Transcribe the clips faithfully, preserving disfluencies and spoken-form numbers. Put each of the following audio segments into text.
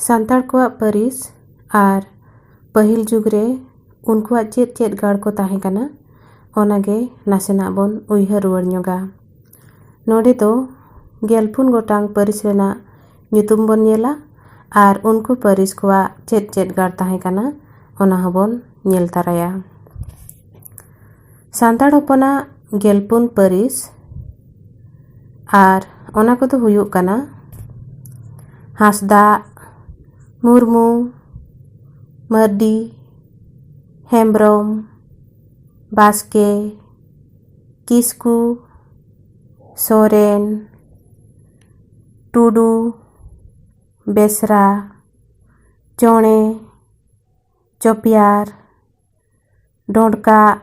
ᱥᱟᱱᱛᱟᱲ ᱠᱚᱣᱟᱜ ᱯᱟᱹᱨᱤᱥ ᱟᱨ ᱯᱟᱹᱦᱤᱞ ᱡᱩᱜᱽ ᱨᱮ ᱩᱱᱠᱩᱣᱟᱜ ᱪᱮᱫ ᱪᱮᱫ ᱜᱟᱲ ᱠᱚ ᱛᱟᱦᱮᱸ ᱠᱟᱱᱟ, ᱚᱱᱟᱜᱮ ᱱᱟᱥᱮᱱᱟᱜ ᱵᱚᱱ ᱩᱭᱦᱟᱹᱨ ᱨᱩᱣᱟᱹᱲ ᱧᱚᱜᱟ᱾ ᱱᱚᱰᱮ ᱫᱚ ᱜᱮᱞᱯᱩᱱ ᱜᱚᱴᱟᱝ ᱯᱟᱹᱨᱤᱥ ᱨᱮᱱᱟᱜ ᱧᱩᱛᱩᱢ ᱵᱚᱱ ᱧᱮᱞᱟ ᱟᱨ ᱩᱱᱠᱩ ᱯᱟᱹᱨᱤᱥ ᱠᱚᱣᱟᱜ ᱪᱮᱫ ᱪᱮᱫ ᱜᱟᱲ ᱛᱟᱦᱮᱸ ᱠᱟᱱᱟ, ᱚᱱᱟ ᱦᱚᱸᱵᱚᱱ ᱧᱮᱞ ᱛᱟᱨᱟᱭᱟ᱾ ᱥᱟᱱᱛᱟᱲ ᱦᱚᱯᱚᱱᱟᱜ ᱜᱮᱞᱯᱩᱱ ᱯᱟᱹᱨᱤᱥ ᱟᱨ ᱚᱱᱟ ᱠᱚᱫᱚ ᱦᱩᱭᱩᱜ ᱠᱟᱱᱟ ᱦᱟᱸᱥᱫᱟᱜ, ᱢᱩᱨᱢᱩ, ᱢᱟᱹᱨᱰᱤ, ᱦᱮᱢᱵᱨᱚᱢ, ᱵᱟᱥᱠᱮ, ᱠᱤᱥᱠᱩ, ᱥᱚᱨᱮᱱ, ᱴᱩᱰᱩ, ᱵᱮᱥᱨᱟ, ᱪᱚᱬᱮ, ᱪᱚᱯᱮᱭᱟᱨ, ᱰᱚᱸᱰᱠᱟᱜ,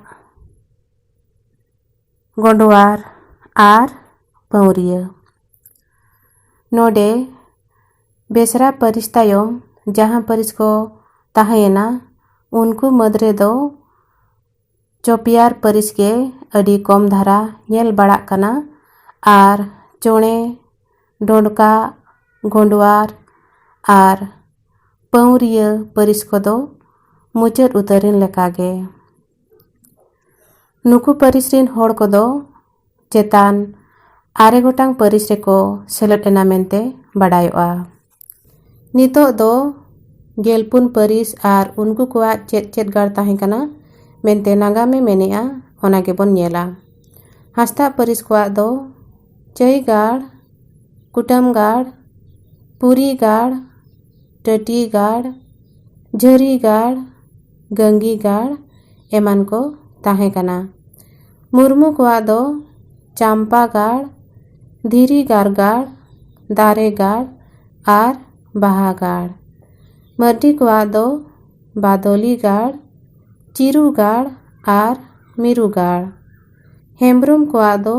ᱜᱚᱸᱰᱣᱟᱨ ᱟᱨ ᱯᱟᱹᱣᱨᱤᱭᱟᱹ᱾ ᱱᱚᱰᱮ ᱵᱮᱥᱨᱟ ᱯᱟᱹᱨᱤᱥ ᱛᱟᱭᱚᱢ ᱡᱟᱦᱟᱸ ᱯᱟᱹᱨᱤᱥ ᱠᱚ ᱛᱟᱦᱮᱸᱭᱮᱱᱟ, ᱩᱱᱠᱩ ᱢᱩᱫᱽ ᱨᱮᱫᱚ ᱪᱚᱯᱮᱭᱟᱨ ᱯᱟᱹᱨᱤᱥ ᱜᱮ ᱟᱹᱰᱤ ᱠᱚᱢ ᱫᱷᱟᱨᱟ ᱧᱮᱞ ᱵᱟᱲᱟᱜ ᱠᱟᱱᱟ ᱟᱨ ᱪᱚᱬᱮ, ᱰᱚᱸᱰᱠᱟᱜ, ᱜᱚᱸᱰᱣᱟᱨ ᱟᱨ ᱯᱟᱹᱣᱨᱤᱭᱟᱹ ᱯᱟᱹᱨᱤᱥ ᱠᱚᱫᱚ ᱢᱩᱪᱟᱹᱫ ᱩᱛᱟᱹᱨᱮᱱ ᱞᱮᱠᱟᱜᱮ᱾ ᱱᱩᱠᱩ ᱯᱟᱹᱨᱤᱥ ᱨᱤᱱ ᱦᱚᱲ ᱠᱚᱫᱚ ᱪᱮᱛᱟᱱ ᱟᱨᱮ ᱜᱚᱴᱟᱝ ᱯᱟᱹᱨᱤᱥ ᱨᱮᱠᱚ ᱥᱮᱞᱮᱫ ᱮᱱᱟ ᱢᱮᱱᱛᱮ ᱵᱟᱰᱟᱭᱚᱜᱼᱟ᱾ ᱱᱤᱛᱚᱜ ᱫᱚ ᱜᱮᱞᱯᱩᱱ ᱯᱟᱹᱨᱤᱥ ᱟᱨ ᱩᱱᱠᱩ ᱠᱚᱣᱟᱜ ᱪᱮᱫ ᱪᱮᱫ ᱜᱟᱲ ᱛᱟᱦᱮᱸ ᱠᱟᱱᱟ ᱢᱮᱱᱛᱮ ᱱᱟᱜᱟᱢᱮ ᱢᱮᱱᱮᱜᱼᱟ, ᱚᱱᱟ ᱜᱮᱵᱚᱱ ᱧᱮᱞᱟ᱾ ᱦᱟᱸᱥᱫᱟᱜ ᱯᱟᱹᱨᱤᱥ ᱠᱚᱣᱟᱜ ᱫᱚ ᱪᱟᱹᱭ ᱜᱟᱲ, ᱠᱩᱴᱟᱹᱢ ᱜᱟᱲ, ᱯᱩᱨᱤ ᱜᱟᱲ, ᱴᱟᱹᱴᱤ ᱜᱟᱲ, ᱡᱷᱟᱹᱨᱤ ᱜᱟᱲ, ᱜᱟᱝᱜᱤ ᱜᱟᱲ ᱮᱢᱟᱱ ᱠᱚ ᱛᱟᱦᱮᱸ ᱠᱟᱱᱟ᱾ ᱢᱩᱨᱢᱩ ᱠᱚᱣᱟᱜ ᱫᱚ ᱪᱟᱢᱯᱟ ᱜᱟᱲ, ᱫᱷᱤᱨᱤ ᱜᱟᱨᱜᱟᱲ, ᱫᱟᱨᱮ ᱜᱟᱲ ᱟᱨ ᱵᱟᱦᱟ ᱜᱟᱲ᱾ ᱢᱟᱹᱨᱰᱤ ᱠᱚᱣᱟᱜ ᱫᱚ ᱵᱟᱫᱚᱞᱤ ᱜᱟᱲ, ᱪᱤᱨᱩ ᱜᱟᱲ ᱟᱨ ᱢᱤᱨᱩ ᱜᱟᱲ᱾ ᱦᱮᱢᱵᱽᱨᱚᱢ ᱠᱚᱣᱟᱜ ᱫᱚ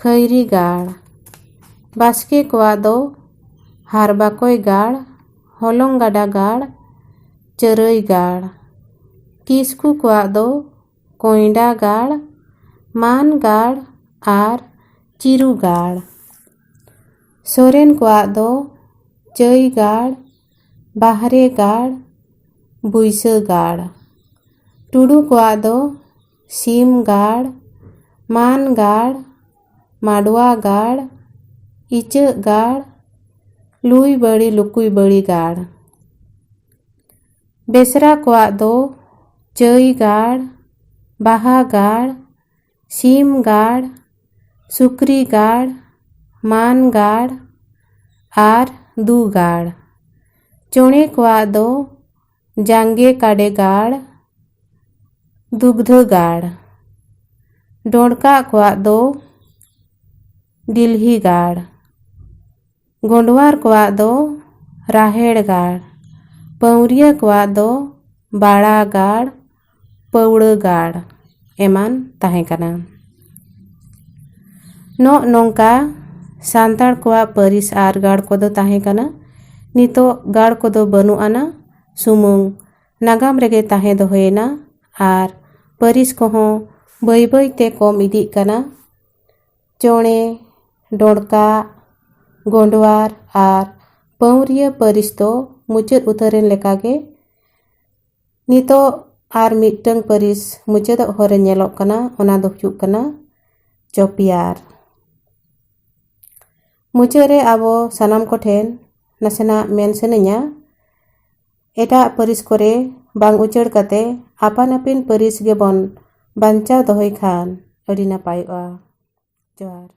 ᱠᱷᱟᱹᱭᱨᱤ ᱜᱟᱲ᱾ ᱵᱟᱥᱠᱮ ᱠᱚᱣᱟᱜ ᱫᱚ ᱦᱟᱨᱵᱟᱠᱚᱭ ᱜᱟᱲ, ᱦᱚᱞᱚᱝ ᱜᱟᱰᱟ ᱜᱟᱲ, ᱪᱟᱹᱨᱟᱹᱭ ᱜᱟᱲ᱾ ᱠᱤᱥᱠᱩ ᱠᱚᱣᱟᱜ ᱫᱚ ᱠᱚᱸᱭᱰᱟ ᱜᱟᱲ, ᱢᱟᱱ ᱜᱟᱲ ᱟᱨ ᱪᱤᱨᱩ ᱜᱟᱲ᱾ ᱥᱚᱨᱮᱱ ᱠᱚᱣᱟᱜ ᱫᱚ ᱪᱟᱹᱭ ᱜᱟᱲ, ᱵᱟᱦᱨᱮ ᱜᱟᱲ, ᱵᱩᱭᱥᱟᱹ ᱜᱟᱲ᱾ ᱴᱩᱰᱩ ᱠᱚᱣᱟᱜ ᱫᱚ ᱥᱤᱢ ᱜᱟᱲ, ᱢᱟᱱ ᱜᱟᱲ, ᱢᱟᱰᱣᱟ ᱜᱟᱲ, ᱤᱪᱟᱹᱜ ᱜᱟᱲ, ᱞᱩᱭ ᱵᱟᱹᱲᱤ ᱞᱩᱠᱩᱭ ᱵᱟᱹᱲᱤ ᱜᱟᱲ᱾ ᱵᱮᱥᱨᱟ ᱠᱚᱣᱟᱜ ᱫᱚ ᱪᱟᱹᱭ ᱜᱟᱲ, ᱵᱟᱦᱟ ᱜᱟᱲ, ᱥᱤᱢ ᱜᱟᱲ, ᱥᱩᱠᱨᱤ ᱜᱟᱲ, ᱢᱟᱱ ᱜᱟᱲ ᱟᱨ ᱫᱩ ᱜᱟᱲ᱾ ᱪᱚᱬᱮ ᱠᱚᱣᱟᱜ ᱫᱚ ᱡᱟᱸᱜᱮ ᱠᱟᱰᱮ ᱜᱟᱲ, ᱫᱩᱜᱽᱫᱷᱟᱹ ᱜᱟᱲ᱾ ᱰᱚᱸᱰᱠᱟᱜ ᱠᱚᱣᱟᱜ ᱫᱚ ᱰᱤᱞᱦᱤ ᱜᱟᱲ᱾ ᱜᱚᱸᱰᱣᱟᱨ ᱠᱚᱣᱟᱜ ᱫᱚ ᱨᱟᱦᱮᱲ ᱜᱟᱲ᱾ ᱯᱟᱹᱣᱨᱤᱭᱟᱹ ᱠᱚᱣᱟᱜ ᱫᱚ ᱵᱟᱲᱟ ᱜᱟᱲ, ᱯᱟᱹᱣᱲᱟᱹ ᱜᱟᱲ ᱮᱢᱟᱱ ᱛᱟᱦᱮᱸ ᱠᱟᱱᱟ᱾ ᱱᱚᱜ ᱱᱚᱝᱠᱟ ᱥᱟᱱᱛᱟᱲ ᱠᱚᱣᱟᱜ ᱯᱟᱹᱨᱤᱥ ᱟᱨ ᱜᱟᱲ ᱠᱚᱫᱚ ᱛᱟᱦᱮᱸ ᱠᱟᱱᱟ᱾ ᱱᱤᱛᱚᱜ ᱜᱟᱲ ᱠᱚᱫᱚ ᱵᱟᱹᱱᱩᱜ ᱟᱱᱟ, ᱥᱩᱢᱩᱝ ᱱᱟᱜᱟᱢ ᱨᱮᱜᱮ ᱛᱟᱦᱮᱸ ᱫᱚᱦᱚᱭᱮᱱᱟ ᱟᱨ ᱯᱟᱹᱨᱤᱥ ᱠᱚᱦᱚᱸ ᱵᱟᱹᱭ ᱵᱟᱹᱭ ᱛᱮ ᱠᱚᱢ ᱤᱫᱤᱜ ᱠᱟᱱᱟ᱾ ᱪᱚᱬᱮ, ᱰᱚᱸᱰᱠᱟᱜ, ᱜᱚᱸᱰᱣᱟᱨ ᱟᱨ ᱯᱟᱹᱣᱨᱤᱭᱟᱹ ᱯᱟᱹᱨᱤᱥ ᱫᱚ ᱢᱩᱪᱟᱹᱫ ᱩᱛᱟᱹᱨᱮᱱ ᱞᱮᱠᱟᱜᱮ᱾ ᱱᱤᱛᱚᱜ ᱟᱨ ᱢᱤᱫᱴᱟᱝ ᱯᱟᱹᱨᱤᱥ ᱢᱩᱪᱟᱹᱫᱚᱜ ᱦᱚᱨ ᱨᱮ ᱧᱮᱞᱚᱜ ᱠᱟᱱᱟ, ᱚᱱᱟ ᱫᱚ ᱦᱩᱭᱩᱜ ᱠᱟᱱᱟ ᱪᱚᱯᱤᱭᱟᱨ᱾ ᱢᱩᱪᱟᱹᱫ ᱨᱮ ᱟᱵᱚ ᱥᱟᱱᱟᱢ ᱠᱚᱴᱷᱮᱱ ᱱᱟᱥᱮᱱᱟᱜ ᱢᱮᱱ ᱥᱟᱱᱟᱧᱟ, ᱮᱴᱟᱜ ᱯᱟᱹᱨᱤᱥ ᱠᱚᱨᱮ ᱵᱟᱝ ᱩᱪᱟᱹᱲ ᱠᱟᱛᱮ ᱟᱯᱟᱱ ᱟᱹᱯᱤᱱ ᱯᱟᱹᱨᱤᱥ ᱜᱮᱵᱚᱱ ᱵᱟᱧᱪᱟᱣ ᱫᱚᱦᱚᱭ ᱠᱷᱟᱱ ᱟᱹᱰᱤ ᱱᱟᱯᱟᱭᱚᱜᱼᱟ᱾ ᱡᱚᱦᱟᱨ᱾